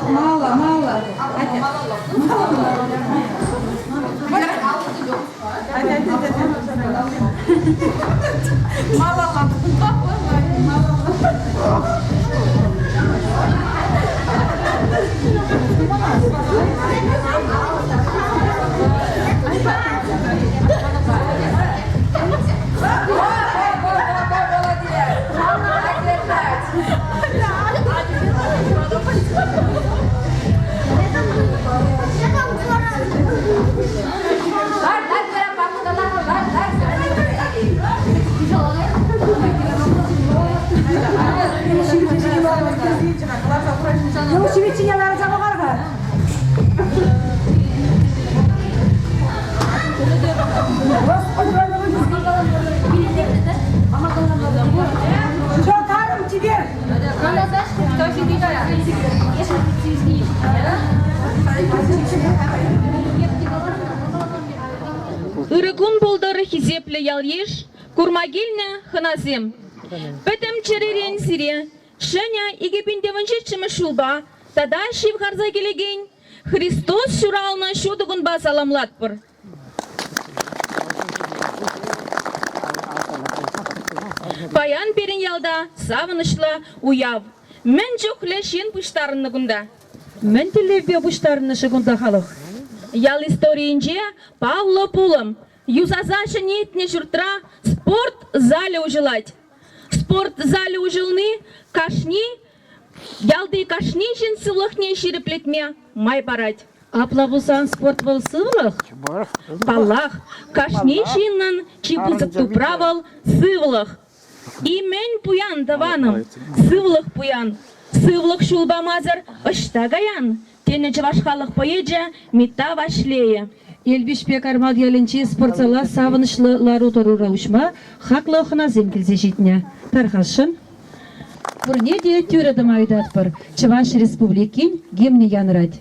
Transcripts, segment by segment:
Мало, мало. Малалла. Ну, ҫивӗччине ларса пӑхар-ха. Что, карм тебе? Ырӑ кун пултӑр, хисеплӗ ял-йыш, курма килнӗ хӑнасем. Пӗтӗм чӗререн сире ҫӗнӗ 2017 ҫулпа тата ҫывхарса килекен Христос ҫуралнӑ ҫутӑ кунпа саламлатпӑр. Паян пирӗн ялта савӑнӑҫлӑ уяв. Мӗн чухлӗ ҫын пуҫтарӑннӑ кунта? Мӗн тӗллевпе пуҫтарӑннӑ-ши кунта халӑх? Ял историйӗнче паллӑ пулӑм, юсаса ҫӗнетнӗ ҫуртра спорт залӗ уҫӑлать. Спорт залӗ уҫӑлни кашни ялти кашни ҫын сывлӑхне ҫирӗплетме май парать. Апла пулсан спорт вӑл сывлӑх? Паллах, кашни ҫыннӑн чи пысӑк тупра вӑл сывлӑх. И-мӗн пуян, тӑванӑм, сывлӑх пуян. Сывлӑх ҫул памасӑр ӑҫта каян? тенӗ чӑваш халӑх поэчӗ Митта Ваҫлейӗ. Элпиҫпе Кармал ялӗнчи спортзала савӑнӑҫлӑ лару-тӑрура уҫма хаклӑ хӑнасем килсе ҫитнӗ. Тархасшӑн. Пурне те тӳрӗ тӑма ыйтатпӑр. Чӑваш Республикин гимнӗ янӑрать.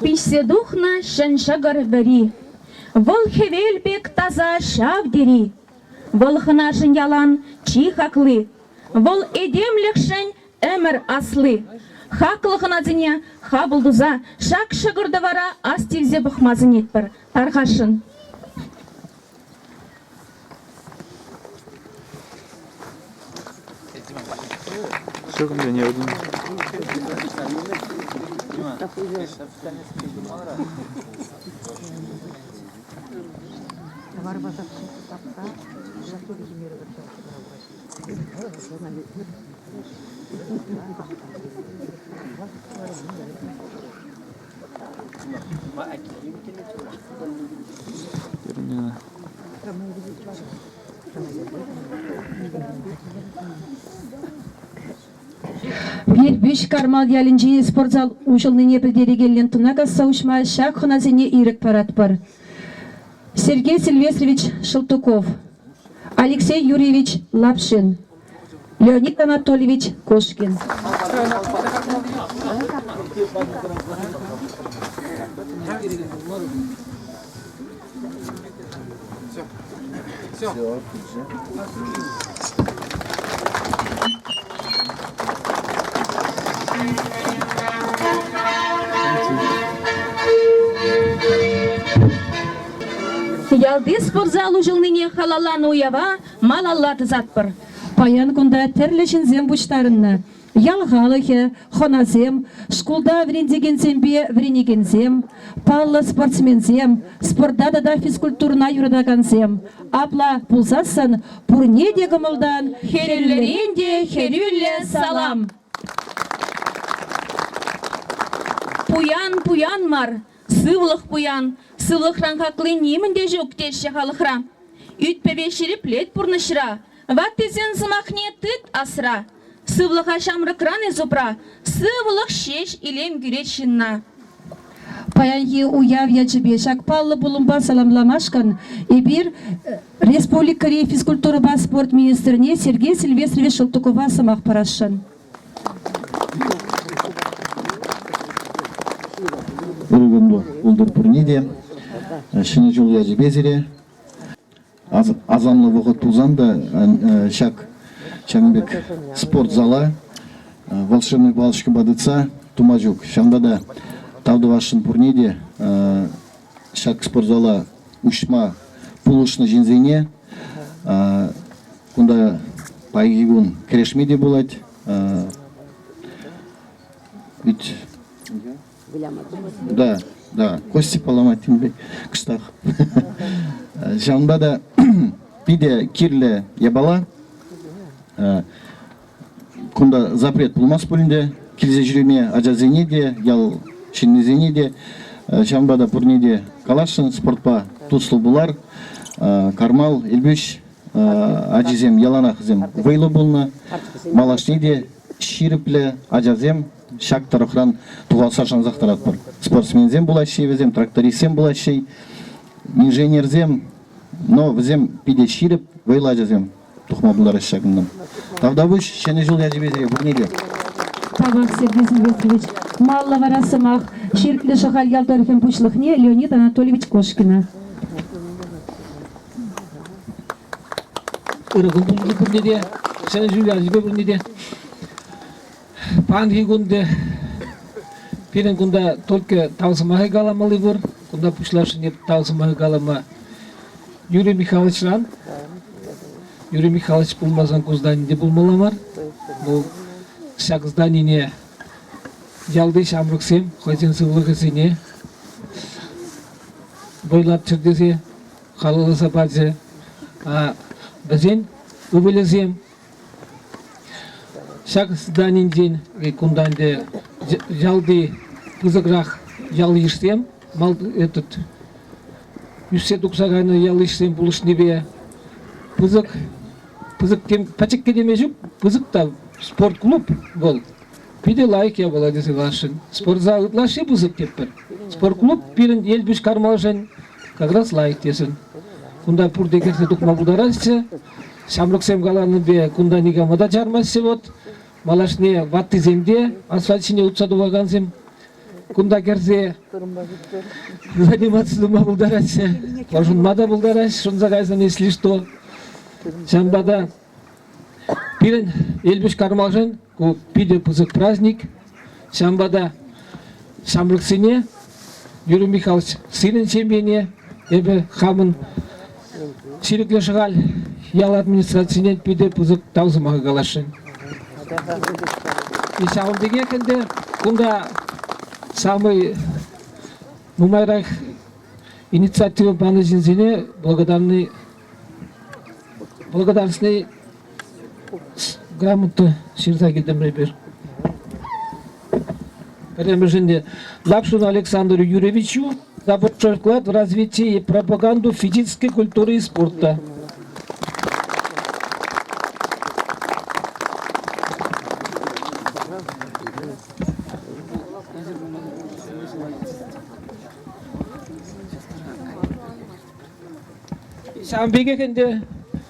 Пиҫсе тухнӑ ҫӗн ҫӑкӑр вӗри. Вӑл хӗвел пек таса ҫав тери. Вӑл хӑнашӑн ялан чи хакли. Вӑл этемлӗхшӗн ӗмӗр асли. Хаклӑ хӑнасене хапӑл туса ҫак ҫӑкӑр-тӑвара ас тивсе пӑхма сӗнетпӗр. Тархасшӑн. Елпӳҫ Кармал ялӗнчи спортзал уҫӑлнине пӗлтерекен лентӑна касса уҫма ҫак хӑнасене ирӗк паратпӑр. Сергей Сильвестрович Шелтуков, Алексей Юрьевич Лапшин, Леонид Анатольевич Кошкин. Ялти спортзал уҫӑлнине халалланӑ уява малалла тӑсатпӑр. Паян кунта тӗрлӗ ҫынсем пуҫтарӑннӑ. Ял халӑхӗ, хӑнасем, шкулта вӗрентекенсемпе вӗренекенсем, паллӑ спортсменсем, спорта тата физкультурӑна юратакансем. Апла пулсассӑн пурне те кӑмӑлтан хӗрӳллӗрен те хӗрӳллӗ салам! Пуян пуян мар, сывлӑх пуян, сывлӑхран хакли нимӗн те ҫук теҫҫӗ халӑхра. Ӳт-пӗве ҫирӗплет пурнӑҫра, ваттисен сӑмахне тыт асра. Сывлӑха ҫамрӑкран эс упра, сывлӑх ҫеҫ илем кӳрет ҫынна. Паянхи уяв ячӗпе ҫак паллӑ пулӑмпа саламламашкӑн эпир республикӑри физкультурӑпа спорт министрне Сергей Сильвестрович Шелтукова сӑмах парасшӑн. Ырӑ кун пултӑр пурне те. Ҫӗнӗ ҫул ячӗпе сире. Асамлӑ вӑхӑт пулсан та ҫак ҫакӑн пек спортзала волшебный палочкӑпа тытса тума ҫук. Ҫавӑнпа та тав тӑвасшӑн пурне те ҫак спортзала уҫма пулӑшнӑ ҫынсене. Кунта паянхи кун кӗрешме те пулать. Ведь Да, да, кости поломать тем пек кӑштах. Ҫавӑнпа та питӗ кирлӗ япала. Кунта запрет пулмасть пулин те килсе ҫӳреме ачасене те, ял ҫыннисене те. Ҫавӑнпа та пурне те каласшӑн, спортпа туслӑ пулар. Кармал, Элпӳҫ ачисем яланах вӗсем вӑйлӑ пулнӑ. Малашне те ҫирӗплӗ ачасем ҫак тӑрӑхран тухасса шансах тӑратпӑр. Спортсменсем пулаҫҫӗ вӗсем, трактористсем пулаҫҫӗ, инженерсем, но вӗсем питӗ ҫирӗп, вӑйлӑ ачасем тухма пултараҫҫӗ ҫакӑнтан. Тавтапуҫ Ҫӗнӗ ҫул ячӗпе сире пурне те. Тавах, Сергей Сильвестрович. Маллӑ вара сӑмах Ҫирӗклӗ Шӑхаль ял тӑрӑхӗн пуҫлӑхне Леонид Анатольевич Кошкина. Ырӑ кун пултӑр пурне те, Ҫӗнӗ ҫул ячӗпе пурне те. Паянхи кун те пирӗн кунта только тав сӑмахӗ каламалли пур. Кунта пуҫласшӑн эп тав сӑмахӗ калама Юрий Михайловичран. Юрий Михайлович пулмасан ку здани те пулмалла мар. Вӑл ҫак зданине ялти ҫамрӑксем хӑйсен сывлӑхӗсене вӑйлатчӑр тесе халалласа пачӗ. Вӗсен ывӑлӗсем Ҫак зданинчен кунта ӗнтӗ ялти пысӑкрах ял-йышсем этот ӳссе тухса кайнӑ ял-йышсем пулӑшнипе пысӑк пысӑк тем пӗчӗккӗ теме ҫук, пысӑк та спорт клуб вӑл. Питӗ лайӑх япала тесе каласшӑн. Спортзал ытлашши пысӑк тетпӗр. Спортклуб пирӗн Элпуҫ Кармалшӑн как раз лайӑх тесен. Кунта пурте кӗрсе тухма пултараҫҫӗ. Ҫамрӑксем каланипе кунта никама та чармаҫҫӗ вот. Малашне ваттисем те асфальт ҫине утса тухакансем кунта кӗрсе заниматься тума пултараҫҫӗ. Ӑшӑнма та пултараҫҫӗ, шӑнса кайсан, если что. Ҫавӑнпа та Пирӗн Элпуҫ Кармалшӑн ку питӗ пысӑк праздник. Ҫавӑнпа та ҫамрӑксене, Юрий Михайлович, сирӗн ҫемьене эпӗ хамӑн Ҫирӗклӗ Шӑхаль ял администрацине питӗ пысӑк тав сӑмахӗ каласшӑн. И ҫавӑн пекех ӗнтӗ кунта самый нумайрах инициатива панӑ ҫынсене благодарный Благодарственный грамота ҫырса килтӗмӗр эпир. Пӗрремӗшӗнче Лапшину Александру Юрьевичу за большой вклад в развитие и пропаганду физической культуры и спорта. Ҫавӑн пекех ӗнтӗ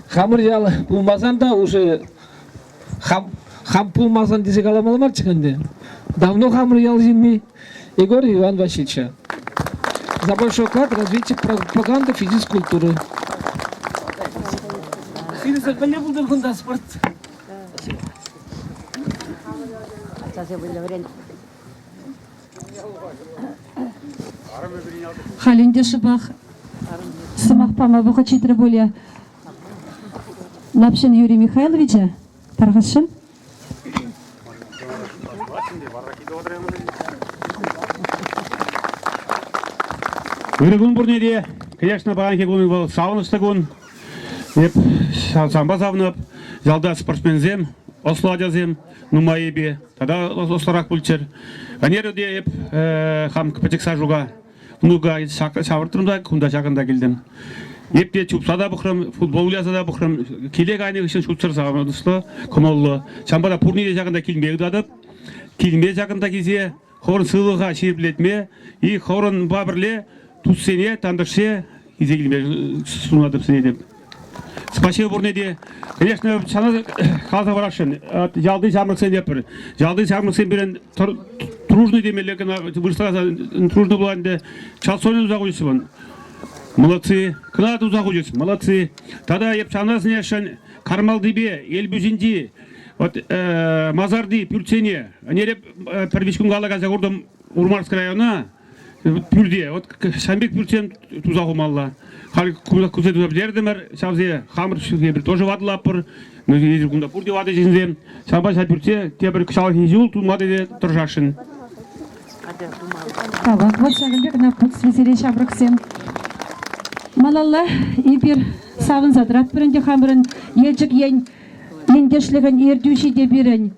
хамӑр ял пулмасан та уже хам, хам пулмасан тесе каламалла марччӗ ӗнтӗ. Давно хамӑр ял ҫынни Егор Иван Васильевича. За большой вклад в развитие пропаганды физкультуры. Сирӗнсӗр мӗнле пултӑр кунта спорт? Ачасем вӑйлӑ вӗрен. Халь ӗнтӗ шӑпах сӑмах пама вӑхӑт ҫитрӗ пулӗ. Лапшин Юрий Михайловича тархасшӑн. Ырӑ кун пурне те. Конечно, паянхи кун вӑл савӑнӑҫлӑ кун. Эп санпа савӑнап. Ялта спортсменсем, ӑслӑ ачасем нумаййипе тата ӑслӑрах пулччӑр. Ӗнер те эп хам пӗчӗк Сашука внука ҫавӑртрӑм та кунта ҫакӑнта килтӗм. Эп те чупса та пӑхрӑм, футбол выляса та пӑхрӑм. Киле кайнӑ хыҫҫӑн шутсӑр савӑнӑҫлӑ, кӑмӑллӑ. Ҫавӑнпа та пурне те ҫакӑнта килме ыйтатӑп. Килме ҫакӑнта килсе хӑвӑрӑн сывлӑха ҫирӗплетме и хӑвӑрӑнпа пӗрле туссене, тантӑшсене илсе килме сунатӑп сӗнетӗп. Спасибо пурне те. Конечно, сана каласа парасшӑн. Ялти ҫамрӑксем тепӗр. Ялти ҫамрӑксем пирӗн дружный темелле кӑна вырӑсла дружно пулать ӗнтӗ. Чалсоне туса хучӗҫ вӑн. Молодцы. Кӑна туса хучӗҫ. Молодцы. Тата эп ҫавна сӗнесшӗн Кармалтипе Элпӳсӗнчи вот масарти пӳртсене ӗнер пӗр виҫ кун калла кайса куртӑм Урмарск района. Пӳрте, вот ҫавӑн пек пӳртсем туса хумалла. Халь кунта туса пӗтертӗмӗр, ҫавсене хамӑр эпир тоже ватӑлатпӑр. Эсир кунта пурте ватӑ ҫынсем. Ҫавӑнпа ҫав пӳртсе тепӗр кӑҫалхи ҫул тума тесе тӑрӑшасшӑн. Тавах, вот ҫакӑн пек напутствисене ҫамрӑксем. Малалла эпир савӑнса тӑратпӑр ӗнтӗ хамӑрӑн Елчӗк ен ентешлӗхӗн ертӳҫи те пирӗн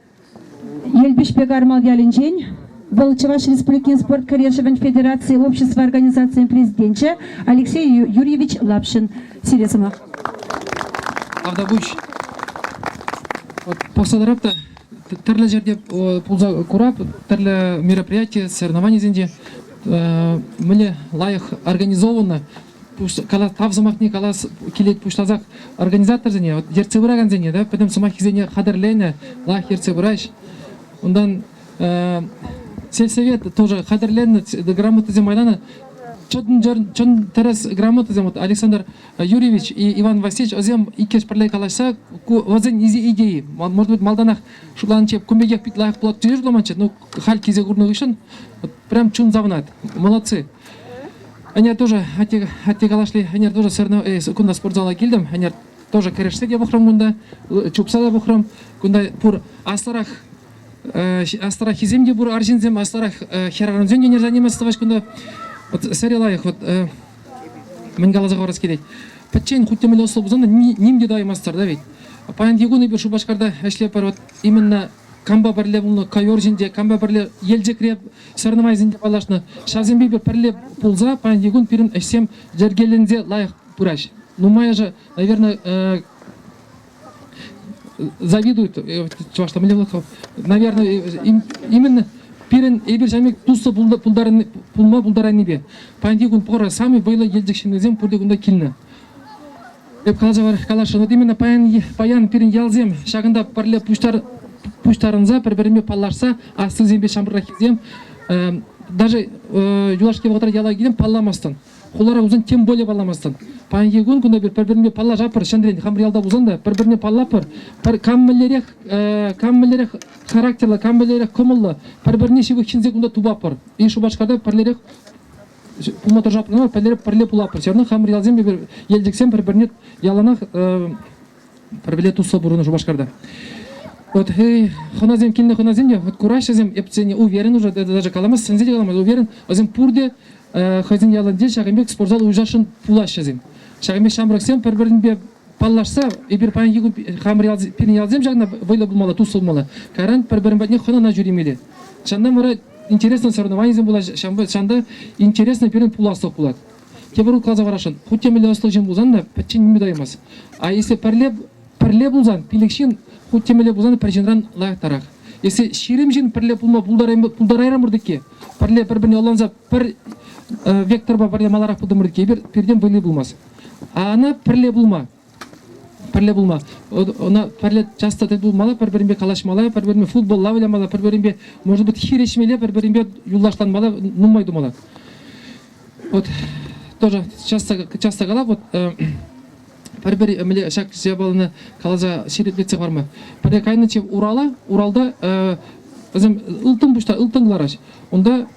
Елпиҫпе Кармал ялӗнчен. Вӑл Чӑваш Республикин спорт кӗрешӗвӗн федераци общество организацийӗн президенчӗ Алексей Юрьевич Лапшин. Сире сӑмах. Тавтапуҫ. Вот пӑхса тӑрап та тӗрлӗ ҫӗрте пулса курап, тӗрлӗ мероприяти, соревнованисенче мӗнле лайӑх организованно тав сӑмахне калас килет пуҫласах организаторсене, вот ертсе пыракансене, да, пӗтӗм сӑмаххисене хатӗрленӗ, лайӑх ертсе пыраҫ. Унтан сельсовет тоже хатӗрленнӗ, грамотӑсем майланӑ. Чӑн, чӑн тӗрӗс грамотӑсем вот Александр Юрьевич и Иван Васильевич вӗсем иккӗш пӗрле калаҫса ку вӗсен идеи, может быть, малтанах шутланчӗ, кун пекех пит лайӑх пулать тесе шутламанччӗ, но халь килсе курнӑ хыҫҫӑн вот прям чун савӑнать. Молодцы. Ӗнер тоже атте, атте калашле, ӗнер тоже сырнӑ, кунта спортзала килтӗм, ӗнер тоже кӗрешсе те пӑхрӑм кунта, чупса та пӑхрӑм. Кунта пур аслӑрах аслӑраххисем те пур арҫынсем, аслӑрах хӗрарӑмсем те ӗнер заниматься тӑваҫ кунта. Вот сӗре лайӑх, вот мӗн каласа хӑварас килет. Пӗччен хуть те мӗнле ӑслӑ пулсан та ним те тӑваймастӑр да ведь. Паянхи кун эпир Шупашкарта ӗҫлетпӗр, вот именно кампа пӗрле пулнӑ ковер ҫинче, кампа пӗрле Елчӗкре соревнованисенче паллашнӑ. Ҫавсемпе пӗрле пулса паянхи кун пирӗн ӗҫсем йӗркеленсе лайӑх пыраҫ. Нумайӑшӗ, наверное, завидуют, чӑвашла мӗнле вулать-ха, наверное, именно пирӗн эпир ҫав пек туслӑ пулма пултарайнипе. Паянхи кун пӑхӑр, самый вӑйлӑ Елчӗк ҫыннисем пурте кунта килнӗ. Эп каласа каласшӑн, вот именно паян, паян пирӗн ялсем ҫакӑнта пӗрле пуҫтар, пуҫтарӑнса, пӗр-пӗринпе паллашса, аслисемпе ҫамрӑкраххисем, даже юлашки вӑхӑтра яла килсен палламастӑн. Хулара пулсан тем более палламастӑн. Паянхи кун кунта эпир пӗр-пӗринпе паллашатпӑр, ҫӗнӗрен хамӑр ялта пулсан та пӗр-пӗрне паллатпӑр. Пӗр кам мӗнлерех, кам мӗнлерех характерлӑ, кам мӗнлерех кӑмӑллӑ, пӗр-пӗрне ҫывӑх ҫынсем кунта тупатпӑр. И Шупашкарта пӗрлерех пулма тӑрӑшатпӑр кӑна, пӗрле, пӗрле пулатпӑр. Все равно хамӑр ялсем эпир Елчӗксем пӗр-пӗрне яланах пӗр-пӗрле туслӑ пурӑннӑ Шупашкарта. Вот хӑнасем килнӗ хӑнасем те вот кураҫҫӗсем, эп сене уверен уже, даже каламас, сӗнсе те каламас, уверен, вӗсем пурте хӑйсен ялӗнче ҫакӑн пек спортзал уҫасшӑн пулаҫҫӗсем. Ҫакӑн пек ҫамрӑксем пӗр-пӗринпе паллашса, эпир паянхи кун хамӑр ял, пирӗн ялсем ҫакна вӑйлӑ пулмалла, туслӑ пулмалла. Кайран пӗр-пӗрин патне хӑнана ҫӳремелле. Ҫавна вара интереслӗ соревнованисем пулаҫҫӗ, ҫавӑнпа интереслӗ пирӗн пуласлӑх пулать. Тепӗр хут каласа парасшӑн, хуть те мӗнле ӑслӑ ҫын пулсан та пӗччен ниме тӑваймасть. А если пӗрле, пӗрле пулсан, пилӗк ҫын, хуть те мӗнле пулсан пӗр ҫынран лайӑхтарах. Если 20 ҫын пӗрле пулма пултарайрӑмӑр тӗкке, пӗрле пӗр-пӗрне ӑнланса пӗр векторпа пӗрле маларах пултӑмӑр тӗкке, эпир пиртен вӑйли пулмасть. А ӑна пӗрле пулма пӗрле пулма. Ӑна пӗрле часто тӗл пулмалла, пӗр-пӗринпе калаҫмалла, пӗр-пӗринпе футболла вылямалла, пӗр-пӗринпе, может быть, хирӗҫмелле, пӗр-пӗринпе юлташланмалла, нумай тумалла. Вот тоже часто, часто калап, вот Пӗр-пӗр мӗнле ҫак япалана каласа ҫирӗплетсе хӑварма. Пӗрре кайнӑччӗ Урала, Уралта вӗсем ылтӑн пуҫта ылтӑн кӑлараҫ. Унта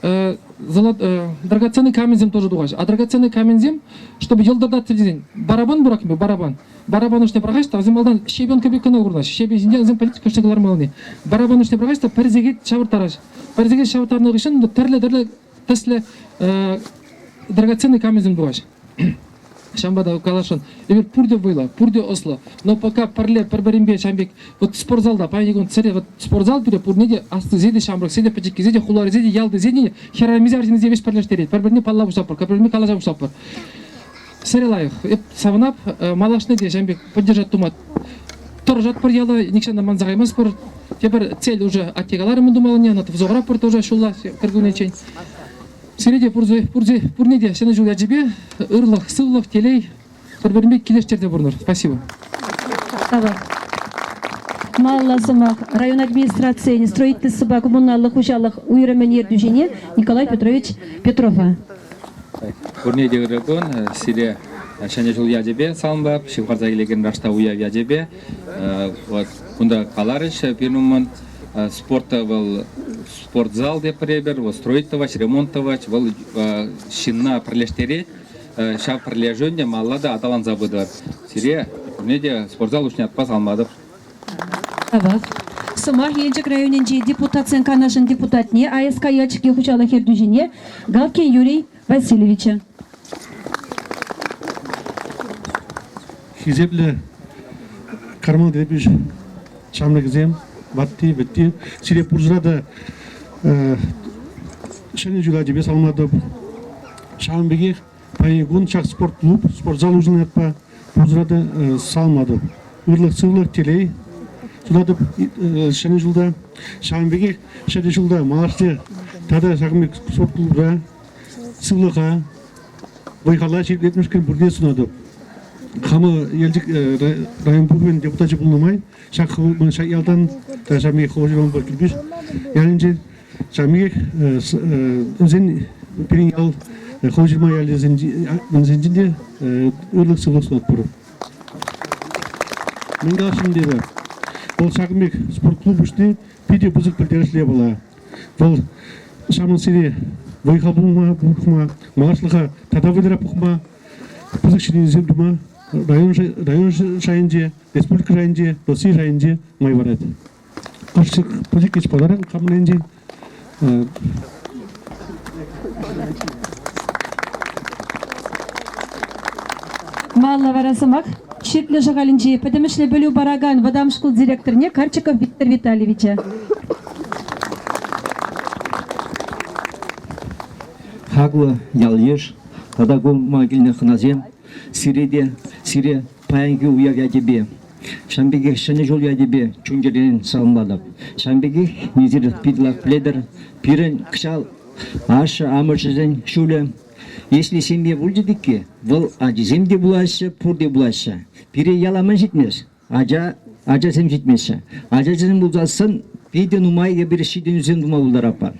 драгоценный каменьсем тоже тухаҫ. А драгоценный каменьсем, чтобы йӑлтӑртатса тесен, барабан пурак барабан. Барабан ӑшне пӑрахаҫ та вӗсем малтан щебенка пек кӑна курӑнаҫ. Щебень ҫинчен вӗсем пӗлет кӑшне кӑлармалли. Барабан ӑшне пӑрахаҫ та пӗр сехет ҫавӑрттараҫ. Пӗр сехет ҫавӑрттарнӑ хыҫҫӑн тӗрлӗ-тӗрлӗ тӗслӗ драгоценный каменьсем тухаҫ. Ҫавӑнпа та каласшӑн, эпир пурте вӑйлӑ, пурте ӑслӑ, но пока пӗрле пӗр-пӗринпе ҫавӑн пек вот спортзалта паянхи кун сӗре вот спортзал пире пурне те аслисене те, ҫамрӑксене те, пӗчӗккисене те, хуларисене те, ялтисене те, хӗрарӑмсем арҫынсене веҫ пӗрлештерет, пӗр-пӗрне палла пуҫлатпӑр, пӗр-пӗрне калаҫа пуҫлатпӑр. Сӗре лайӑх. Эп савӑнап, малашне те ҫавӑн пек поддержать тума тӑрӑшатпӑр яла, нихҫан та манса каймастпӑр. Тепӗр цель уже атте каларӗ мӗн тумаллине, ӑна тӑвса тоже ҫулла кӗркуннеччен. Сире те пурне те Ҫӗнӗ ҫул ячӗпе ырлӑх, сывлӑх, телей, пӗр-пӗринпе килӗштерсе пурӑнӑр. Спасибо. Тавах. Малалла сӑмах район администрацийӗн строительствӑпа коммуналлӑ хуҫалӑх уйрӑмӗн ертӳҫине Николай Петрович Петрова. Пурне те ырӑ кун. Сире Ҫӗнӗ ҫул ячӗпе саламлап, ҫывхарса килекен Раштав уяв ячӗпе. Вот кунта каларӗҫ пирӗн умӑн спорта вӑл спортзал тепӗр эпир, вӑл строить тӑвать, ремонт тӑвать, вӑл ҫынна пӗрлештерет. Ҫав пӗрлешӳ ӗнтӗ малалла та аталанса пытӑр. Сире пурне те спортзал уҫнӑ ятпа саламлатӑп. Тавах. Сӑмах Елчӗк районӗнчи депутатсен канашӗн депутатне, АСК Яльчики хуҫалӑх ертӳҫине Галкин Юрий Васильевича. Хисеплӗ Кармал Глебович ҫамрӑкӗсем, ватти, вӗтти, сире пурсӑра та Ҫӗнӗ ҫул ачипе саламлатӑп. Ҫавӑн пекех паянхи кун ҫак спорт клуб, спортзал уҫӑлнӑ ятпа пурсӑра та саламлатӑп. Ырлӑх-сывлӑх, телей сунатӑп Ҫӗнӗ ҫулта. Ҫавӑн пекех Ҫӗнӗ ҫулта малашне тата ҫакӑн пек спорт клубра сывлӑха, вӑй-хала ҫирӗплетмешкӗн пурне сунатӑп. Хама Елчӗк район пухӑвӗн депутачӗ пулнӑ май ҫак ҫак ялтан та ҫав пекех Хӑвӑлҫырмапа Килпеш ялӗнчен ҫав пекех вӗсен пирӗн ял Хӑвӑлҫырма ялӗсенчен те ырлӑх-сывлӑх сунатпӑр. Мӗн каласшӑн эпӗ? Вӑл ҫакӑн пек спорт клуб уҫни питӗ пысӑк пӗлтерӗшлӗ япала. Вӑл ҫамрӑксене вӑй-хал пулма, пухма, малашлӑха тата вӑйлӑрах пухма, пысӑк ҫитӗнӳсем тума район, район шайӗнче, республика шайӗнче, Россия шайӗнче май парать. Пӗчӗк ӗҫ подарок хамӑр енчен. Малла вара сӑмах Ҫирӗклӗ Шӑхалӗнчи пӗтӗмӗшле пӗлӳ паракан вӑтам шкул директорне Карчиков Виктор Витальевича. Хаклӑ ял-йыш тата курма килнӗ хӑнасем, сире те, сире паянхи уяв ячӗпе, ҫавӑн пекех Ҫӗнӗ ҫул ячӗпе чун-чӗререн саламлатӑп. Ҫавӑн пекех эсир питӗ лайӑх пӗлетӗр, пирӗн кӑҫал ашшӗ-амӑшӗсен ҫулӗ Если ҫемье пулчӗ тикки, вӑл ачисем те пулаҫҫӗ, пурте пулаҫҫӗ. Пире яла мӗн ҫитмест? Ача, ачасем ҫитмеҫҫӗ. Ачасем пулсассӑн питӗ нумай эпир ҫитӗнӳсем тума пултаратпӑр.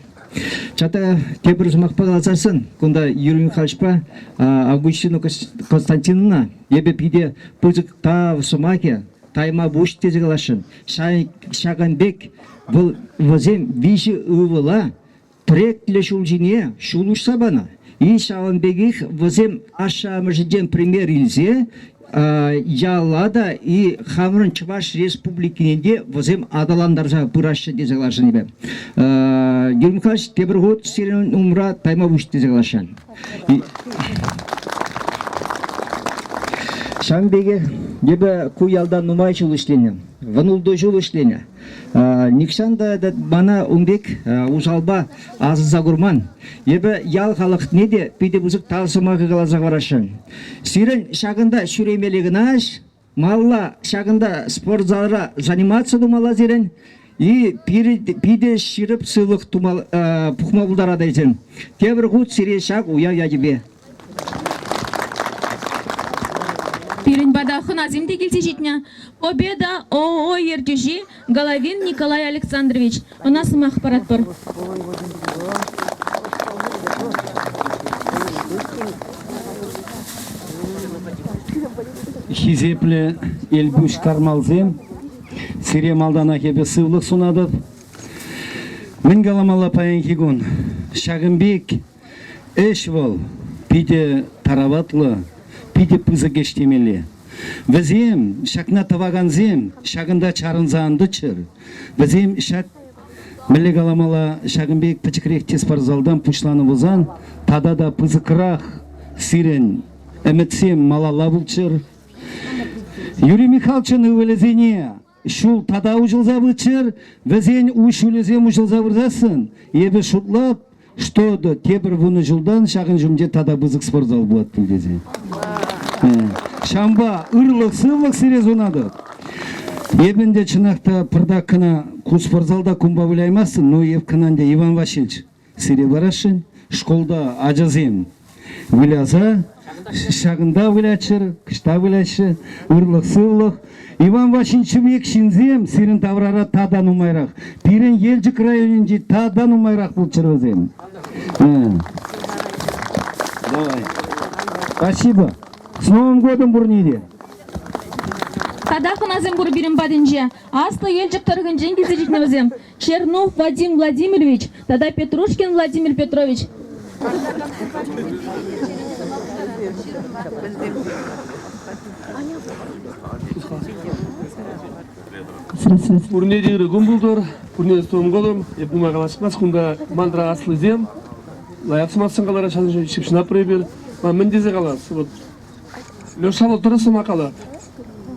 Чата тепӗр сӑмахпа каласассӑн, кунта Юрий Михайловичпа Августина Константиновна эпӗ питӗ пысӑк тав сӑмахӗ тайма пуҫ тесе каласшӑн. Ҫакӑн пек вӑл вӗсем виҫӗ ывӑла Тӗреклӗ ҫул ҫине ҫул уҫса панӑ. И ҫавӑн пекех вӗсем ашшӗ-амӑшӗнчен пример илсе яла та и хамӑрӑн Чӑваш Республикине те вӗсем аталантарса пыраҫҫӗ тесе каласшӑн эпӗ. Юрий Михайлович, тепӗр хут сирӗн умра тайма пуҫ тесе каласшӑн. Ҫавӑн пекех эпӗ ку ялта нумай ҫул ӗҫленӗ, 16 ҫул ӗҫленӗ. Нихҫан та мана ун пек усалпа асӑнса курман. Эпӗ ял халӑхне те питӗ пысӑк тав сӑмахӗ каласа хӑварасшӑн. Сирӗн ҫакӑнта ҫӳремелле кӑна ӗҫ, малла ҫакӑнта спортзалра заниматься тумалла сирӗн и питӗ ҫирӗп сывлӑх тума пухма пултаратӑр. Тепӗр хут сире ҫак уяв ячӗпе. Пирӗн пата хӑнасем те килсе ҫитнӗ. Победа ООО ертӳҫи Головин Николай Александрович. Ӑна сӑмах паратпӑр. Хисеплӗ Элпуҫ Кармалсем, сире малтанах эпӗ сывлӑх сунатӑп. Мӗн каламалла паянхи кун? Ҫакӑн пек ӗҫ вӑл питӗ тараватлӑ, питӗ пысӑк ӗҫ темелле. Вӗсем, ҫакна тӑвакансем, ҫакӑнта чарӑнса ан тӑччӑр. Вӗсем ҫак мӗнле каламалла, ҫакӑн пек пӗчӗкрех те спортзалтан пуҫланӑ пулсан тата та пысӑкрах сирӗн ӗмӗтсем малалла пулччӑр. Юрий Михайловичӑн ывӑлӗсене ҫул тата уҫӑлса пыччӑр, вӗсен ҫулӗсем уҫӑлса пырсассӑн эпӗ шутлап, что тепӗр вунӑ ҫултан ҫакӑн ҫумӗнче тата пысӑк спортзал пулать пуль тесе. Ҫавӑнпа ырлӑх-сывлӑх сире сунатӑп. Эпӗ ӗнтӗ чӑнах та пӑртак кӑна ку спортзалта кунпа выляймастӑн, но эп кӑна ӗнтӗ Иван Васильевич сире парасшӑн. Шкулта ачасем выляса ҫакӑнта выляччӑр, кӑҫта выляҫҫӗ, ырлӑх-сывлӑх. Иван Васильевич пек ҫынсем сирӗн таврара тата нумайрах. Пирӗн Елчӗк районӗнчи тата нумайрах пулччӑр вӗсем. Давай. Спасибо. С Новым годом пурне те! Тата хӑнасем пур пирӗн патӗнче. Аслӑ Елчӗк тӑрӑхӗнчен килсе ҫитнӗ вӗсем. Чернов Вадим Владимирович тата Петрушкин Владимир Петрович. Пурне те ырӑ кун пултӑр, пурне те с Новым годом. Эп нумай калаҫмас, кунта мантра аслисем лайӑх сӑмахсем каларӗҫ, ҫыпҫӑнатпӑр эпир. Ман мӗн тесе калас, вот Леша вӑл тӑрӑс сӑмах калать.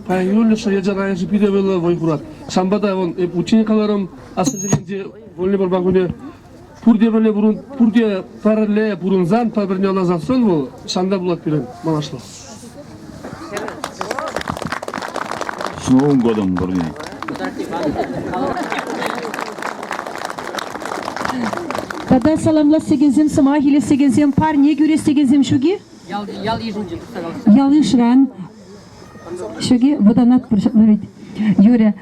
Паян Леша Елчӗк районӗнче питӗ вӑйлӑ вӑй хурать. Ҫавӑнпа та вӑл эп учени каларӑм, аслисенче вольный борьба кунӗ пурте пӗрле пурӑн, пурте пӗрле пурӑнсан, пӗр-пӗрне ӑнлансан вӑл ҫавӑнта пулать пирӗн малашлӑх. С Новым годом, пурне! Тата саламлас текенсем, сӑмах илес текенсем, парне кӳрес текенсем ҫук-и? Ял йышӗнче тухса калаҫса. Ял йышран. Ҫук-и? Вӑтанатпӑр ҫапла ведь. Юрӗ.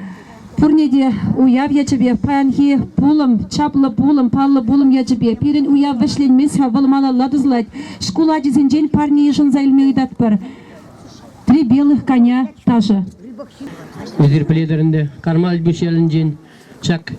Пурне те уяв ячӗпе, паянхи пулӑм, чаплӑ пулӑм, паллӑ пулӑм ячӗпе пирӗн уяв вӗҫленмест-ха, вӑл малалла тӑсӑлать. Шкул ачисенчен парне йышӑнса илме ыйтатпӑр. Три белых коня ташӑ. Эсир пӗлетӗр ӗнтӗ, Кармал Элпуҫ ялӗнчен Ҫак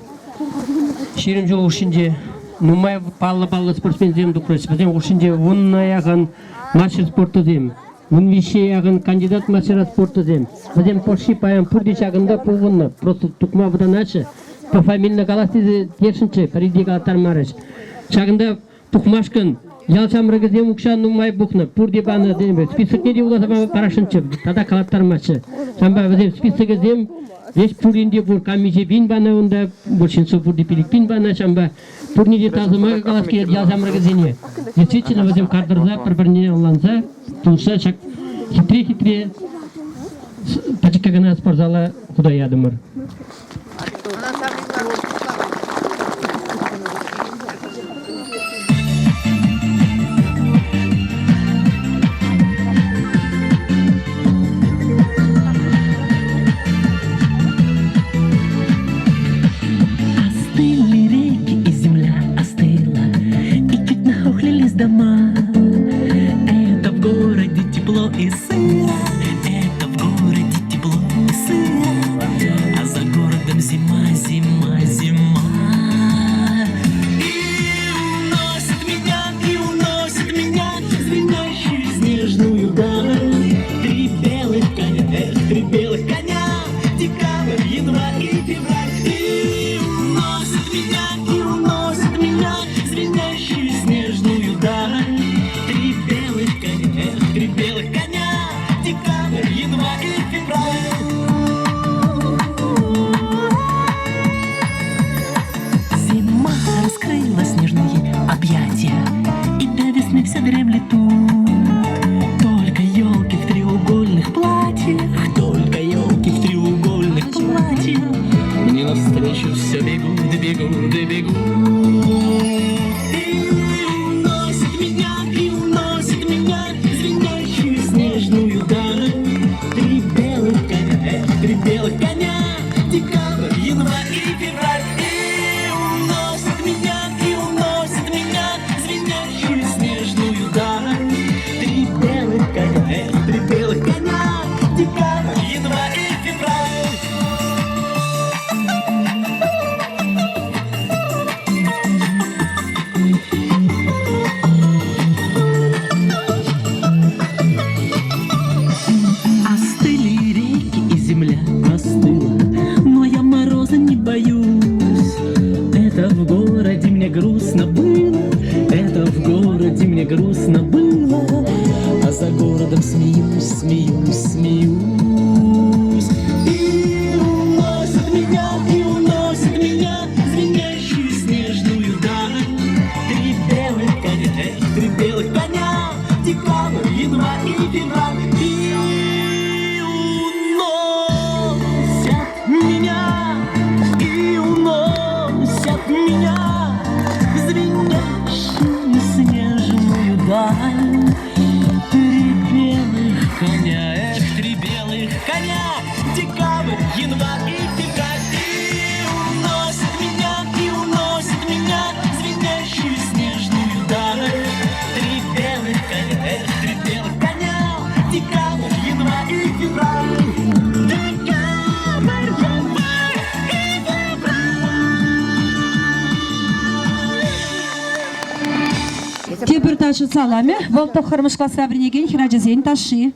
20 ҫул хушшинче нумай паллӑ-паллӑ спортсменсем тухрӗҫ. Вӗсем хушшинче вунна яхӑн мастер спортӑсем, вунвиҫҫе яхӑн кандидат мастера спортӑсем. Вӗсем почти паян пурте ҫакӑнта пухӑннӑ. Просто тухма вӑтанаҫҫӗ. Пофамильно калас тесе тесшӗнччӗ, пӗри те калаттармарӗҫ. Ҫакӑнта Тухмашкӑн ял ҫамрӑкӗсем укҫа нумай пухнӑ, пурте панӑ тенӗ списокне те вуласа парасшӑнччӗ, тата калаттармаҫҫӗ. Ҫавӑнпа вӗсем списокӗсем веҫ пурин те пур, кам миҫе пин панӑ унта, большинство пурте 5 пин панӑ, ҫавӑнпа пурне те тав сӑмахӗ калас килет ял ҫамрӑкӗсене. Действительно вӗсем кар тӑрса, пӗр-пӗрне ӑнланса, пулӑшса ҫак хитре-хитре пӗчӗккӗ кӑна спортзала хута ятӑмӑр. Остыли реки, и земля остыла, И чуть нахохлились дома. Это в городе тепло и сыро, Это в городе тепло и сыро, А за городом зима, зима, зима. И уносит меня, и уносит меня Звенящую снежную даль. Три белых коня, эх, три белых коня, Декабрь, январь и февраль. И уносит меня, и уносит меня Звенящую снежную даль. Три белых коня, эх, три белых коня, Декабрь, январь и февраль. Зима раскрыла снежные объятия, И до весны все дремлет тут. Только елки в треугольных платьях, Только елки в треугольных платьях Мне навстречу все бегут, бегут и бегут. И уносит меня, и уносит меня Звенящую снежную даль. Три белых коня, эх, три белых коня, Декабрь, январь и февраль. И уносит меня, и уносит меня Звенящую снежную даль. Три белых коня, эх, три белых коня, застыла, но я мороза не боюсь. Это в городе мне грустно было, это в городе мне грустно было, а за городом смеюсь, смеюсь, смеюсь. И уносит меня, и уносит меня звенящую снежную даль. Три белых коня, эх, три белых коня, декабрь, январь и февраль. И уносят меня, и уносят меня в звенящую снежную даль. Три белых коня, эх, три белых коня, декабрь, январь и февраль. И уносит меня, и уносит меня в звенящую снежную даль. Три белых коня, эх, три белых коня, декабрь, январь и февраль. Декабрь, январь и февраль. Тепӗр ташӑ саламӗ вӑл тӑххӑрмӗш класра вӗренекен хӗрачасен ташши.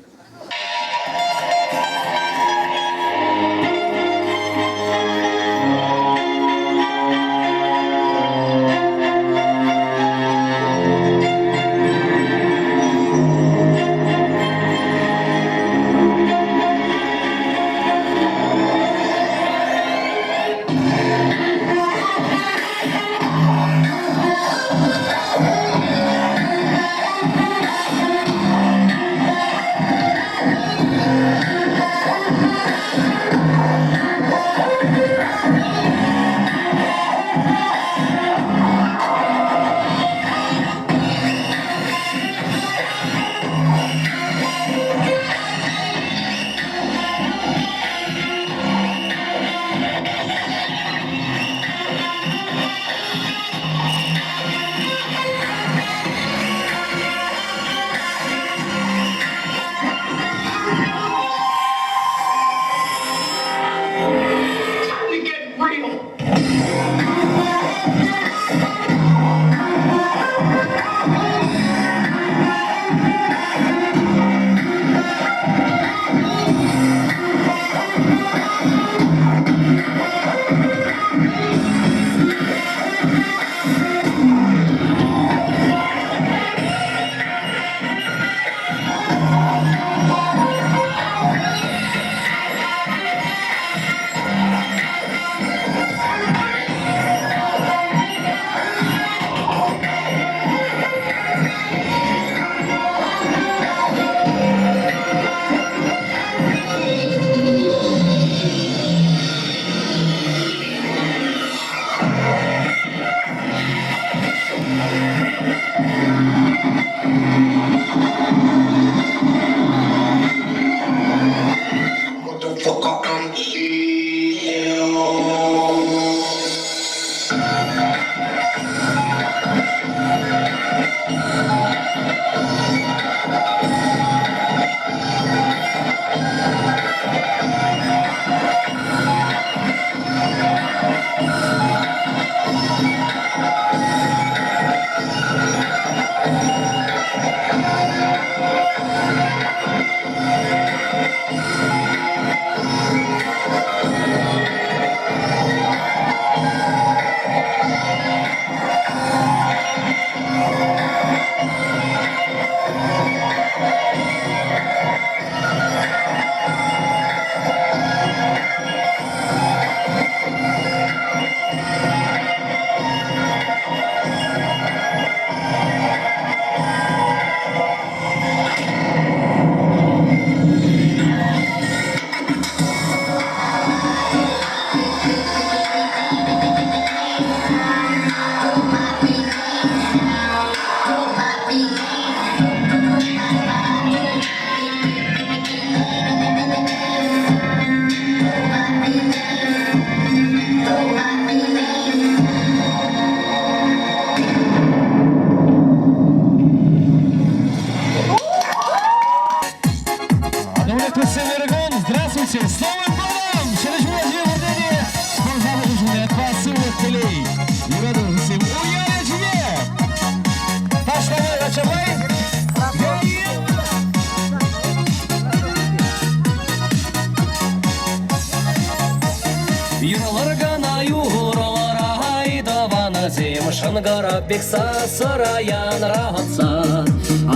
Юрлар кӑна юрлар, ай, тӑванӑсем, шӑнкӑрав пек сасӑра янратса.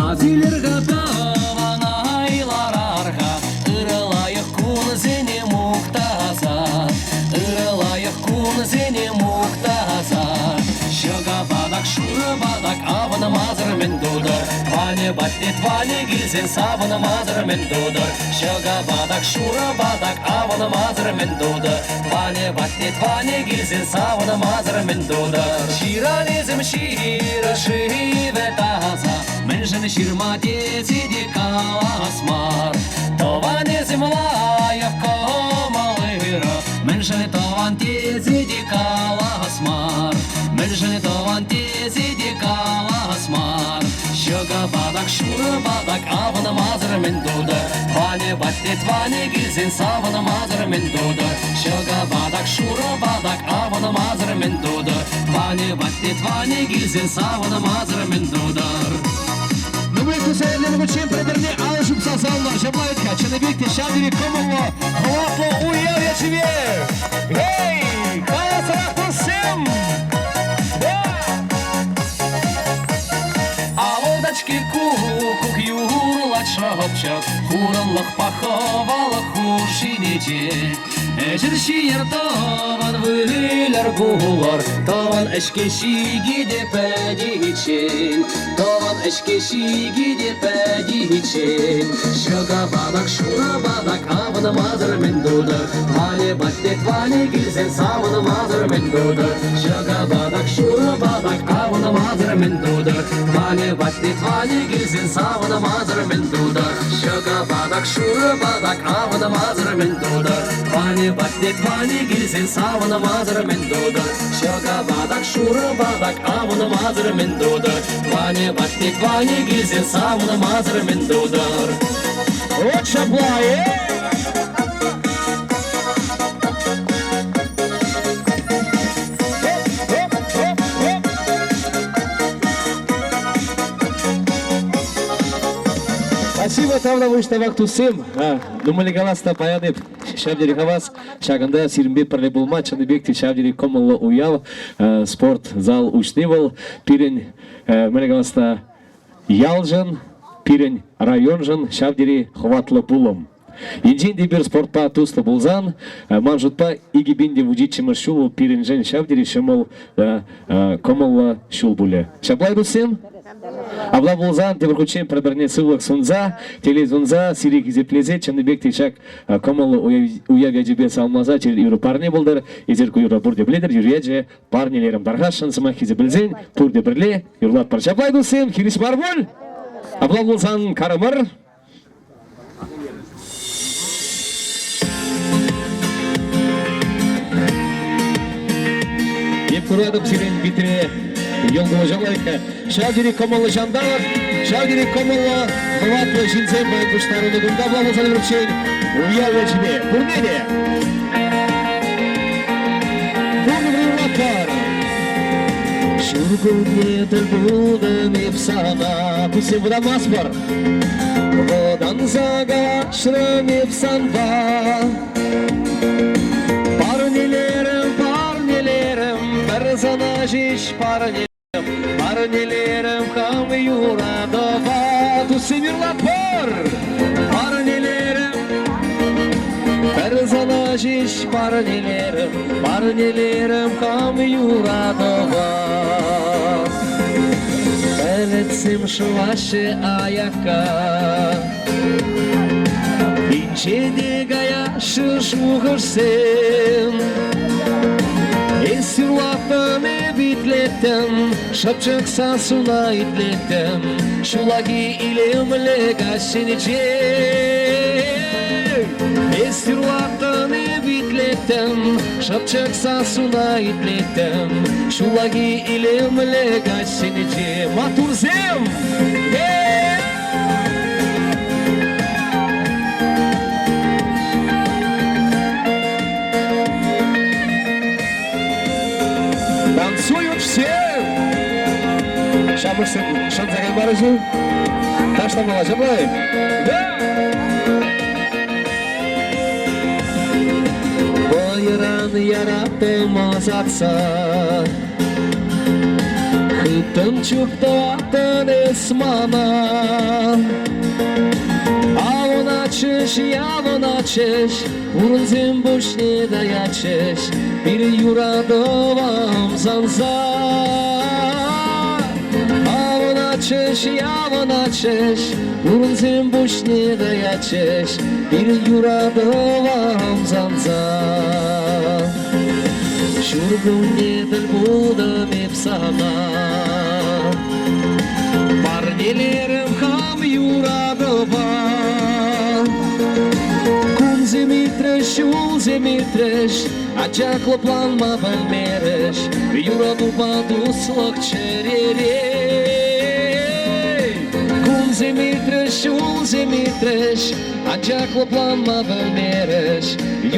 Асилер-ха тӑван, ай, ларар-ха, ырӑ лайӑх кунсене мухтаса. Ырӑ лайӑх кунсене мухтаса. Ҫӑка патак, шурӑ патак, авӑнмасӑр мӗн тутӑр? Ваня патне тӑванӗ килсен савӑнмасӑр мӗн тутӑр? Ҫӑка патак, шурӑ патак, авӑнмасӑр мӗн тутӑр? Ваня патне тӑванӗ килсен савӑнмасӑр мӗн тутӑр? Ҫыранӗсем ҫырӑ шывӗ таса, мӗншӗн ҫырма тесе те калас мар. Тӑванӗсем лайӑх кӑмӑл ырӑ, мӗншӗн тӑван тесе те калас мар. Мӗншӗн тӑван тесе те калас мар. Ҫӑка патак, шурӑ патак, авӑнмасӑр мӗн тутӑр? Ваня патне тӑванӗ килсен савӑнмасӑр мӗн тутӑр? Ҫӑка патак, шурӑ патак, авӑнмасӑр мӗн тутӑр? Ваня патне тӑванӗ килсен савӑнмасӑр мӗн тутӑр? Нумай туса илнӗ пӗр-пӗрне алӑ ҫупса салнӑ. Ҫапла вӗт-ха, чӑннипех те ҫав тери кӑмӑллӑ, хӑватлӑ уяв ячӗпе! Эй, каласрах туссем! Авӑлтачки куккук юрлать шӑпчӑк, хурӑнлӑхпа хӑвалӑх хушшинче. Ӗҫӗр ҫийӗр тӑван, выльӑр кулӑр, тӑван ӗҫке ҫики те пӗтиччен, тӑван ӗҫке ҫики те пӗтиччен. Ҫӑка патак, шурӑ патак, авӑнмасӑр мӗн тутӑр? Ваня патне тӑванӗ килсен савӑнмасӑр мӗн тутӑр? Ҫӑка патак, шурӑ патак, авӑнмасӑр мӗн тутӑр? Ваня патне тӑванӗ килсен савӑнмасӑр мӗн тутӑр? Ҫӑка патак, шурӑ патак, авӑнмасӑр мӗн тутӑр? Ваня патне тӑванӗ килсен савӑнмасӑр мӗн тутӑр? Ҫӑка патак, шурӑ патак, авӑнмасӑр мӗн тутӑр? Ваня патне тӑванӗ килсен савӑнмасӑр мӗн тутӑр? Вот ҫапла, э! Спасибо, тавра выставок туссем. Думали калас та паян эп ҫав тери хавас. Ҫакӑнта сирӗнпе пӗрле пулма чӑннипех те ҫав тери кӑмӑллӑ уяв. Спорт зал уҫни вӑл пирӗн мӗнле калас та ялшӑн, пирӗн районшӑн ҫав тери хӑватлӑ пулӑм. Енчен те эпир спортпа туслӑ пулсан, ман шутпа, 2017 ҫул вӑл пирӗншӗн ҫав тери ҫӑмӑл та кӑмӑллӑ ҫул пулӗ. Ҫапла, туссем? Апла пулсан тепӗр хутчен пӗр-пӗрне сывлӑх сунса, телей сунса, сире хисеплесе чӑннипех те ҫак кӑмӑллӑ уяв ячӗпе саламласа юрӑ парне пултӑр. Эсир ку юрра пурте пӗлетӗр, юрӑ ячӗ парнелерӗм тархасшӑн сӑмах хисеп пӗлсен пурте пӗрле юрлатпӑр. Ҫапла, туссем, хирӗҫ мар пуль? Апла пулсан карӑмӑр. Эп куратӑп сирӗн витре йӑлкӑлӑ лайӑх. Ҫав тери кӑмӑллӑ ҫанталӑк, ҫав тери кӑмӑллӑ, хӑватлӑ ҫынсем паян пуҫтарӑннӑ кунта пулса вӗрчен уяв ячӗпе пурне те. Пурне юрлатпӑр. Ҫуркунне тӗл пултӑм эп сана, туссем вӑтанмастпӑр. Вӑтанса калаҫрӑм эп санпа. Парнелерӗм, парнелерӗм, пӗр сана ҫеҫ парнелерӗм. Парнелерӗм хам юратӑва. Туссем юрлатпӑр. Парнелерӗм, пӗр сана ҫеҫ парнелерӗм. Парнелерӗм хам юратӑва. Пӗлӗтсем шӑваҫҫӗ аякка. Инҫете каяҫҫӗ шухӑшсем. Эс юрлаттӑн, эп итлеттӗм, шӑпчӑк сассуна итлеттӗм. Ҫуллахи илемлӗ каҫсенче. Эс юрлаттӑн, эп итлеттӗм, шӑпчӑк сассуна итлеттӗм. Ҫуллахи илемлӗ каҫсенче. Маттурсем! Танцуют все! Ҫамрӑксем шанса каймарӗҫ-и? Ташламалла ҫапла-и? Да! Вӑйӑра Куҫран яраттӑм ӑсатса. Хыттӑн чуптӑваттӑн эс мана. Авӑнатчӗҫ, явӑнатчӗҫ, вырӑнсем пуҫне таятчӗҫ, пирӗн юратӑва ӑмсанса. Авӑнатчӗҫ, явӑнатчӗҫ, вырӑнсем пуҫне таятчӗҫ, пирӗн юратӑва ӑмсанса. Ҫуркунне тӗл пултӑм эп сана, парнелерӗм хам юратӑва. Кунсем иртрӗҫ, ҫулсем иртрӗҫ, анчах лӑпланма пӗлмерӗҫ, юратупа туслӑх чӗрере. Кунсем иртрӗҫ, ҫулсем иртрӗҫ, анчах лӑпланма пӗлмерӗҫ,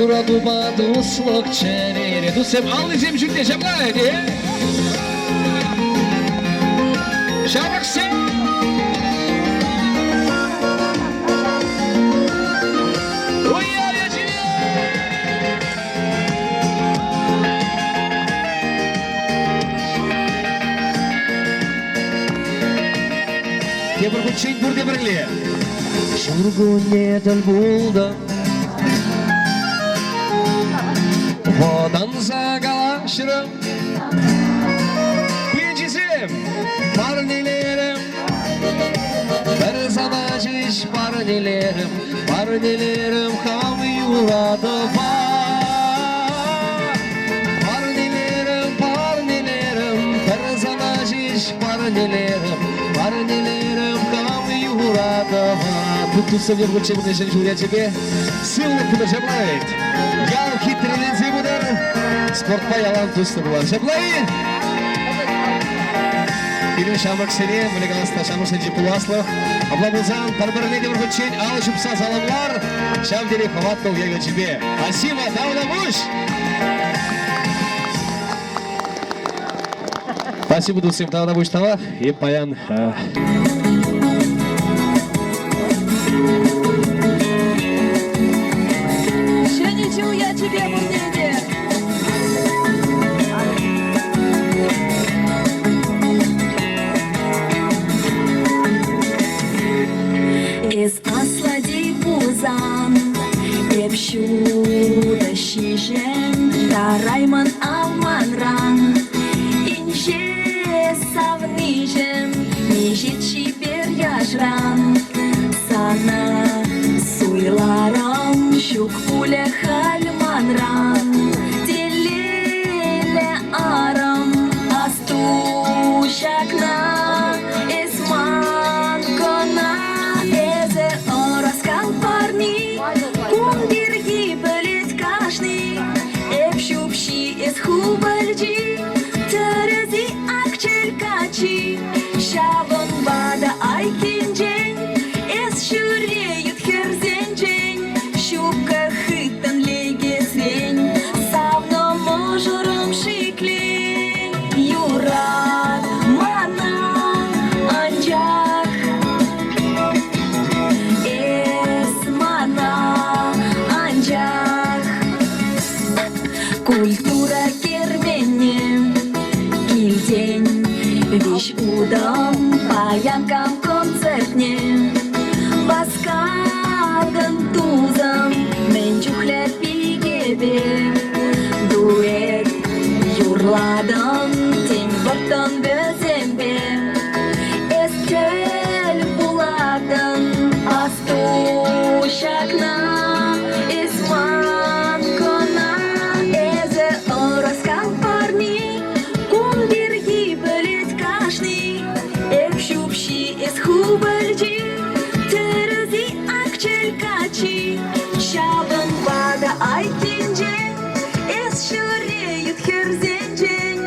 юратупа туслӑх чӗрере. Туссем, аллисем ҫӳлте ҫапла, э? Ҫамрӑксем! Уяв ячӗпе! Тепӗр хутчен пурте пӗрле. Ҫуркунне тӗл пултӑм, вӑтанса калаҫрӑм. Пынчисем парнелерӗм, пӗр сана ҫеҫ парнелерӗм, парнелерӗм хам юратӑва. Парнелерӗм, парнелерӗм, пӗр сана ҫеҫ парнелерӗм, парнелерӗм хам юратӑва. Туссем хутчен ҫӗн ҫул ячӗпе сывлӑх пултӑр ҫапла-и? Ял хитреленсе пытӑр, спортпа ялан туслӑ пулар. Ҫапла-и? Пирӗн ҫамрӑксене, мӗнле калас та, ҫамрӑксенчи пуласлӑх. Апла пулсан пӗр-пӗрне те пӗр хутчен алӑ ҫупса саламлар. Ҫав тери хӑватлӑ уяв ячӗпе. Спасибо, тавтапуҫ! Спасибо, туссем, тавтапуҫ тавах. И паян Ҫӗнӗ ҫул ячӗпе пурне те! Эс аслати пулсан, эп ҫутӑ ҫиҫӗм тараймӑн алманран. Инҫе савниҫӗм, миҫе чипер яшран. Сана суйларӑм, ҫук пулӗ халь манран. Телейлӗ арӑм, асту ҫакна, эс ман кӑна. Эсӗ ӑраскал парни, кун пирки пӗлет кашни. Эп ҫӳпҫи, эс ху пӗлчи, тӗрӗс-и ак каччи. Ҫавӑнпа та айккинчен эс ҫӳре ют хӗрсенчен. Ҫупкӑ хыттӑн лекесрен савнӑ мӑшӑрӑм шиклен. Юрат мана, анчах эс мана, анчах культура керменне килтен виҫ утӑм паян кам концертне васкатӑн тусӑм мӗн чухлӗ пикепе дуэт юрлатӑн тен вӑрттӑн вӗсемпе эс тӗл пулатӑн асту ҫакна эс ман кӑна эсӗ ӑраскал парни кун пирки пӗлет кашни эп ҫӳпҫи эс ху пӗлчи тӗрӗс-и ак каччи ҫавӑнпа та айккинчен эс ҫӳре ют хӗрсенчен.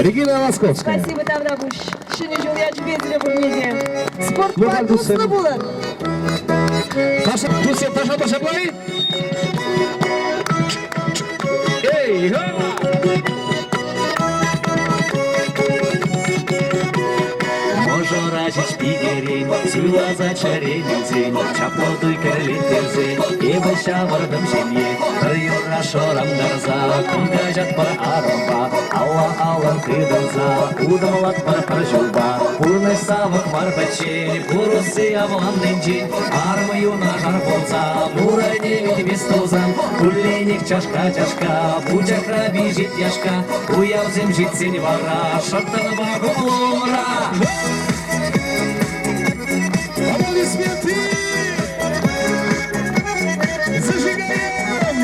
Регина Ласковская. Спасибо, Таврапуҫ. Ҫӗнӗ ҫул ячӗпе сире пурне те. Спортпа туслӑ пулӑр. Туссем таша таша плай. Эй, Мӑшӑра ҫеҫ пикерен, суйласа чӗрен илсен, чаплӑ туй кӗрлеттерсен, эпӗ ҫавӑртӑм ҫемье, пӗр юрра шӑрантарса, кун каҫатпӑр арӑмпа, алла-аллӑн тытӑнса, утӑмлатпӑр пӗр ҫулпа. Пурнӑҫ савӑк мар пӗччен, пурӑсси авланнинчен, арӑм юнашар пулса, мурайне витмест тусан, кулленех чашка-чашка, пучахра пиҫет яшка, уявсем ҫитсен вара шӑрттанпа хумлумра. Аплодисменты! Зажигаем!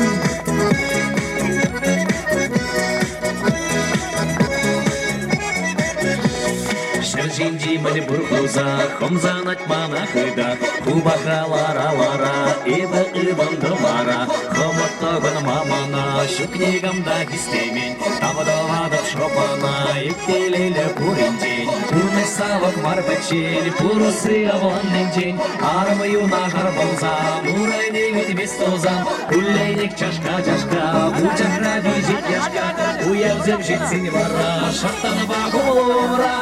Ҫӗр ҫинчи мӗн пур хуса, хӑмсанать мана хытах. Хупахра лара-лара, эпӗ ывӑнтӑм ара. Хӑмӑт тӑхӑнма мана ҫук никам та хистемен. Тав тӑватӑп шӑпана, эп телейлӗ пуринчен. Пурнӑҫ савӑк мар пӗччен, пурӑсси авланнинчен. Арӑм юнашар пулса, урайне витмест тусан. Кулленех чашка-чашка, вучахра пиҫет яшка. Уявсем ҫитсен вара шӑрттанпа кумра.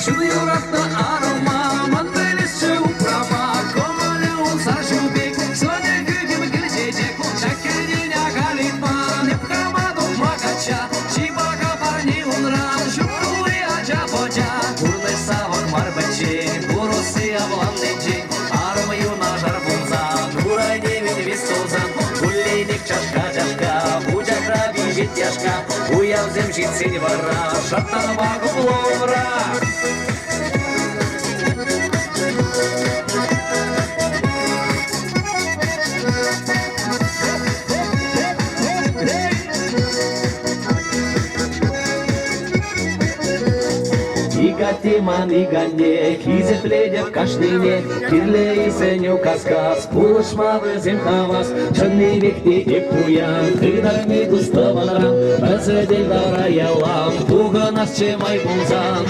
Чун юратнӑ арӑма ман пӗлесчӗ упрама, кӑмӑлӗ унсар ҫу пек, сӑнӗ хӳхӗм кӗл чечек. Ҫак хӗртен ахаль ыйтман эп хама тухма качча, чи паха парне унран ҫук тулли ача-пӑча. Пурнӑҫ савӑк мар пӗччен, пур усси авланнинчен, арӑм юнашар пулсан, урайне витмест тусан, кулленех чашка-чашка, пучахра пиҫет яшка, уявсем ҫитсен вара шӑрттанпа купловра. Икатти ман иканне, хисеплетӗп кашнине, кирлӗ-и сӗнӳ кас-кас, пулӑшма вӗсем хавас. Чӑннипех те эп пуян, ытарми тус-тӑванран, пӗр сӗтел тавра ялан пухӑнасчӗ май пулсан.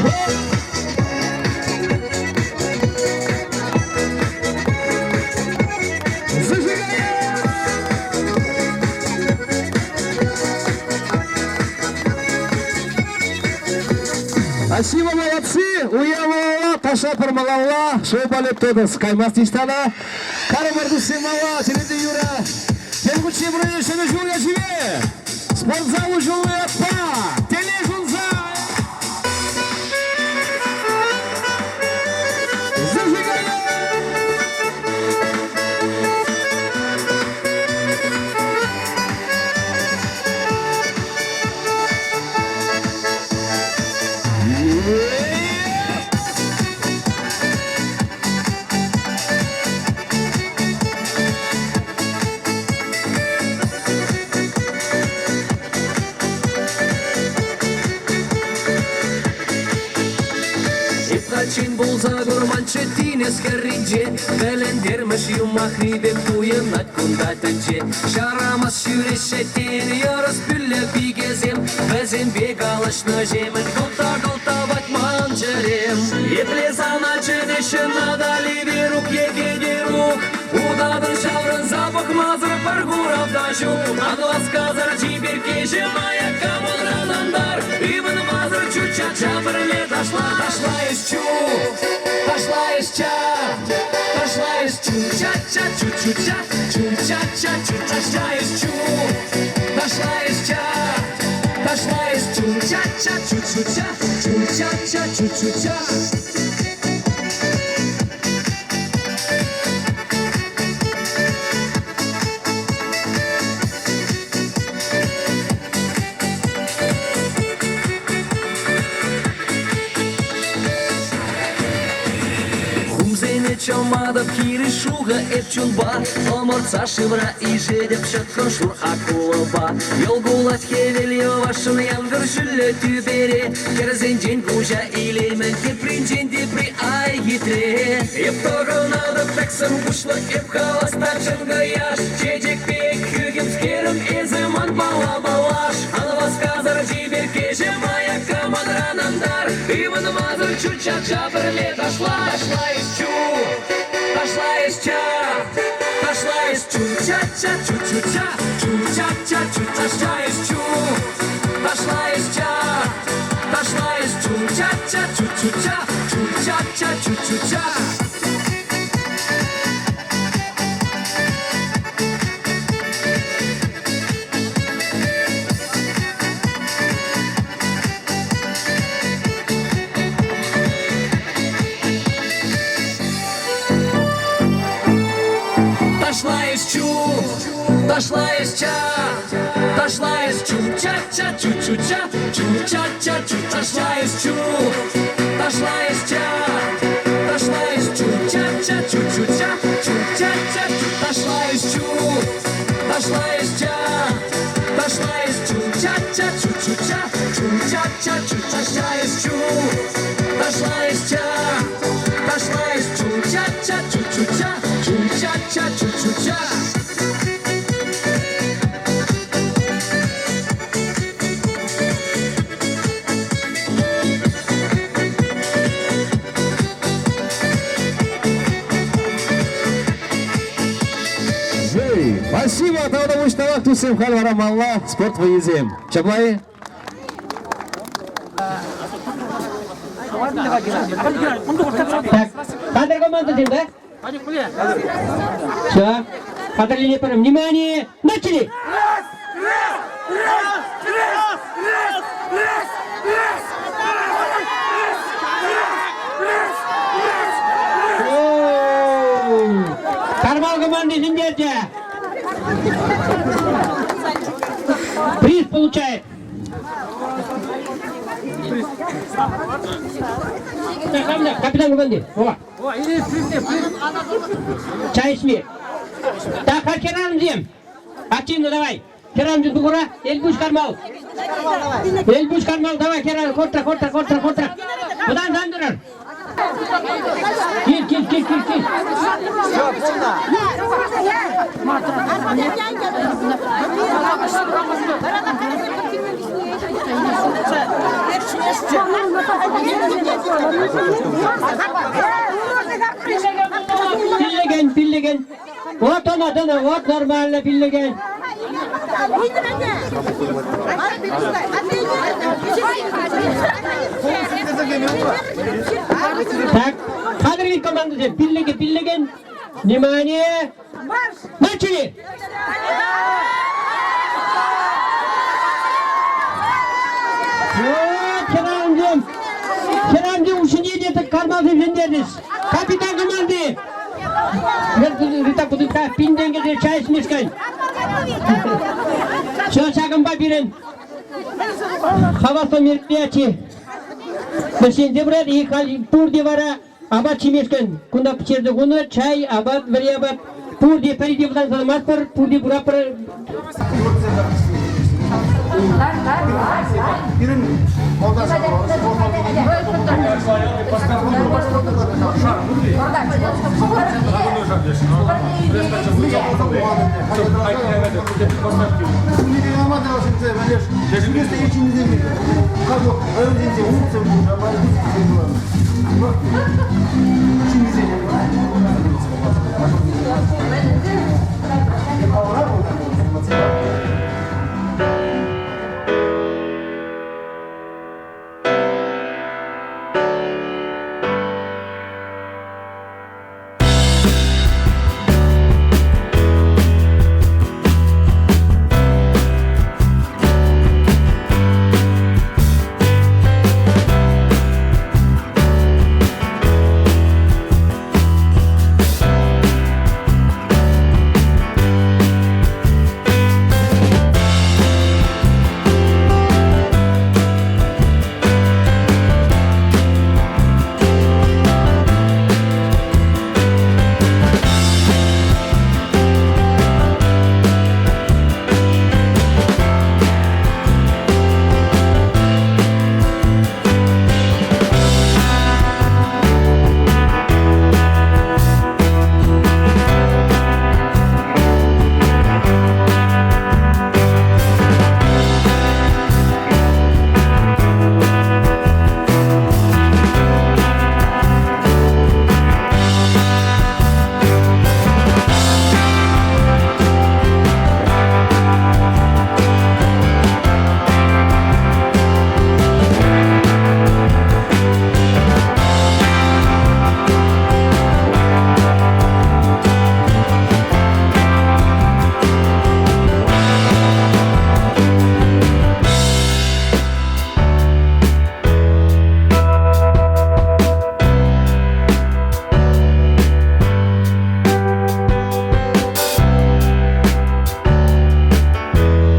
Спасибо, молодцы! Уявала, таша пырмалалла, шоу балет тӑтӑс. Каймасть ниҫтана. Карӑмӑр туссем мала, телейте юра. Тем хутчен пурне ҫӗнӗ ҫул ячӗпе! Спортзал уҫӑлнӑ ятпа! Телей сунса! Зажигаем! Эп пулса курманччӗ тинӗс хӗрринче, Тӗлӗнтермӗш юмахри пек туйӑнать кунта тӗнче. Ҫарамас ҫӳреҫҫӗ тен йӑрӑс пӳллӗ пикесем, Вӗсемпе калаҫнӑҫемӗн кӑлта-кӑлта ватман чӗрем. Епле сана чӗнеҫҫӗ Натали Верук е Кӗтерук, Утатӑн ҫаврӑнса пӑхмасӑр пӗр хурав та ҫук. Ан васкасӑр чиперккеҫӗм аякка мӑнран антар, Ывӑнмасӑр чучча пӗрле ташла, ташла эс чу, ташла эс ча, ташла эс чу, ча-ча, чу-чу-ча, чу-ча-ча, чу, ташла эс чу, ташла эс ча, ташла эс чу, ча-ча, чу-чу-ча, чу-ча-ча, чу-чу-ча. Вӗсене чӑматӑп хирӗҫ шухӑ эп чунпа, Ӑмӑртса шывра ишетӗп ҫӑткӑн шур акулӑпа. Йӑл кулать хӗвел йӑвашшӑн янкӑр ҫӳллӗ тӳпере, Хӗрсенчен куҫа илеймӗн тепринчен тепри ай хитре. Эп тӑхӑнатӑп тӗксӗм куҫлӑ, эп хавас та чӑнкӑ яш, Чечек пек хӳхӗмскерӗм эсӗ манпала паллаш. Ан васкасӑр чиперккеҫӗм аякка манран антар, Ывӑнмасӑр чу-ча-ча пӗрле ташла. Ташла эс чу, ташла эс ча, ташла эс чу-ча-ча, чу-чу-ча, чу-ча-ча, чу ташла эс чу, ташла эс ча, ташла эс чу-ча-ча, чу-чу-ча, чу-ча-ча, чу-чу-ча. Ташла эс чу, ташла эс ча, ташла эс чу-ча-ча, чу-чу-ча, чу-ча-ча, чу ташла эс чу, ташла эс ча, ташла эс чу-ча-ча, чу-чу-ча, чу-ча-ча, чу ташла эс чу, ташла эс ча, ташла эс чу-ча-ча, чу-чу-ча, чу-ча-ча, чу ташла эс чу, ташла эс ча, ташла эс чу-ча-ча, чу-чу-ча, чу-ча-ча, чу-чу-ча. Спасибо, тавтапуҫ тавах туссем халь вара малла спорт вӑййисем. Ҫапла-и? Так, кадр командӑсем, да? Все, хатӗрлене пӗр. Внимание, начали! Раз, раз, раз, раз, раз, раз, раз, Кармал команди ҫӗнтерчӗ. Приз получает. Капитан команды. Вова. Чай ӗҫме. Так, халь хӗрарӑмсем. Активно давай. Хӗрарӑмсем тухура. Элпуҫ Кармал. Элпуҫ Кармал, давай, хӗрарӑм, хортра, хортра, хортра, хортра. Вӑтан тӑрӑр. Кил, кил, кил, кил, кил. Пиллеген, пиллеген. Вот она, она, вот нормально пиллеген. Так, хатӗр командӑсем, пиллеген, пиллеген. Внимание! Начали! Вот, хӗрарӑмсем, хӗрарӑмсем ушине те кармалсем ҫӗнтерчӗҫ. Капитан команди! Рита Кудытка пин тенкӗ чай ӗҫмешкӗн. Все, ҫакӑнпа пирӗн хаваслӑ мероприяти вӗҫленсе пырать. И халь пурте вара Апат ҫимешкӗн кунта пӗҫерсе хунӑ чай, апат, вӗри апат. Пурте пӗри те вӑтанса тӑмастпӑр, пурте куратпӑр.